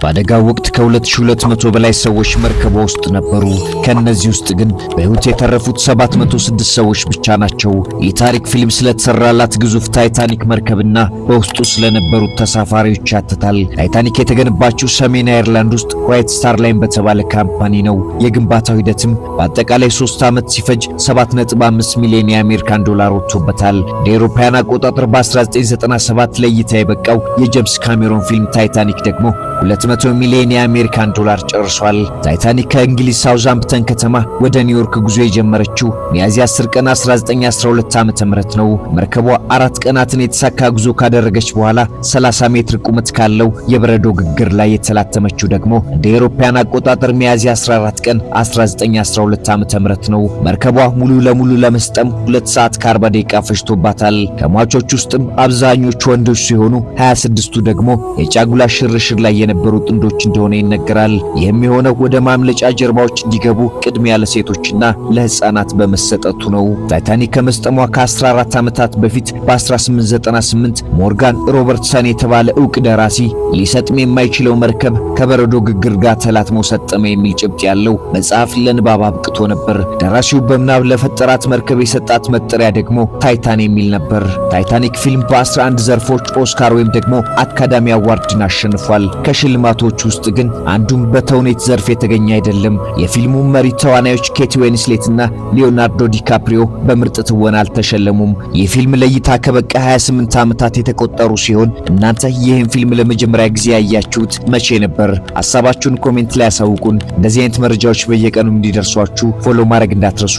በአደጋው ወቅት ከ2200 በላይ ሰዎች መርከቧ ውስጥ ነበሩ። ከእነዚህ ውስጥ ግን በሕይወት የተረፉት 706 ሰዎች ብቻ ናቸው። የታሪክ ፊልም ስለተሰራላት ግዙፍ ታይታኒክ መርከብና በውስጡ ስለነበሩት ተሳፋሪዎች ያትታል። ታይታኒክ የተገነባችው ሰሜን አየርላንድ ውስጥ ዋይት ስታር ላይን በተባለ company ነው። የግንባታው ሂደትም በአጠቃላይ 3 ዓመት ሲፈጅ 7.5 ሚሊዮን የአሜሪካን ዶላር ወጥቶበታል። እንደ አውሮፓውያን አቆጣጠር በ1997 ለእይታ የበቃው የጄምስ ካሜሮን ፊልም ታይታኒክ ደግሞ 200 ሚሊዮን የአሜሪካን ዶላር ጨርሷል። ታይታኒክ ከእንግሊዝ ሳውዛምፕተን ከተማ ወደ ኒውዮርክ ጉዞ የጀመረችው ሚያዝያ 10 ቀን 1912 ዓ.ም ነው። መርከቧ 4 ቀናትን የተሳካ ጉዞ ካደረገች በኋላ 30 ሜትር ቁመት ካለው የበረዶ ግግር ላይ የተላተመችው ደግሞ እንደ አውሮፓውያን አቆጣጠር ሚያዝያ 14 ቀን 1912 ዓ.ም ነው። መርከቧ ሙሉ ለሙሉ ለመስጠም 2 ሰዓት ከ40 ደቂቃ ፈጅቶባታል። ከሟቾች ውስጥም አብዛኞቹ ወንዶች ሲሆኑ 26ቱ ደግሞ የጫጉላ ሽርሽር ላይ የነበሩ ጥንዶች እንደሆነ ይነገራል። ይህም የሆነው ወደ ማምለጫ ጀልባዎች እንዲገቡ ቅድሚያ ለሴቶችና ለሕፃናት በመሰጠቱ ነው። ታይታኒክ ከመስጠሟ ከ14 ዓመታት በፊት በ1898 ሞርጋን ሮበርትሰን የተባለ ዕውቅ ደራሲ ሊሰጥም የማይችለው መርከብ ከበረዶ ግግር ጋር ተላትሞ ሰጠመ የሚል ጭብጥ ያለው መጽሐፍ ለንባብ አብቅቶ ነበር። ደራሲው በምናብ ለፈጠራት መርከብ የሰጣት መጠሪያ ደግሞ ታይታን የሚል ነበር። ታይታኒክ ፊልም በ11 ዘርፎች ኦስካር ወይም ደግሞ Academy Award ን አሸንፏል። ከሽልማቶች ውስጥ ግን አንዱም በተውኔት ዘርፍ የተገኘ አይደለም። የፊልሙ መሪ ተዋናዮች ኬት ዊንስሌት እና ሊዮናርዶ ዲካፕሪዮ በምርጥ ትወና አልተሸለሙም። ይህ ፊልም ለእይታ ከበቃ 28 ዓመታት የተቆጠሩ ሲሆን እናንተ ይህን ፊልም ለመጀመሪያ ጊዜ ያያችሁት መቼ ነበር? ሀሳባችሁን comment ላይ ያሳውቁን። እንደዚህ አይነት መረጃዎች በየቀኑ እንዲደርሷችሁ follow ማድረግ እንዳትረሱ።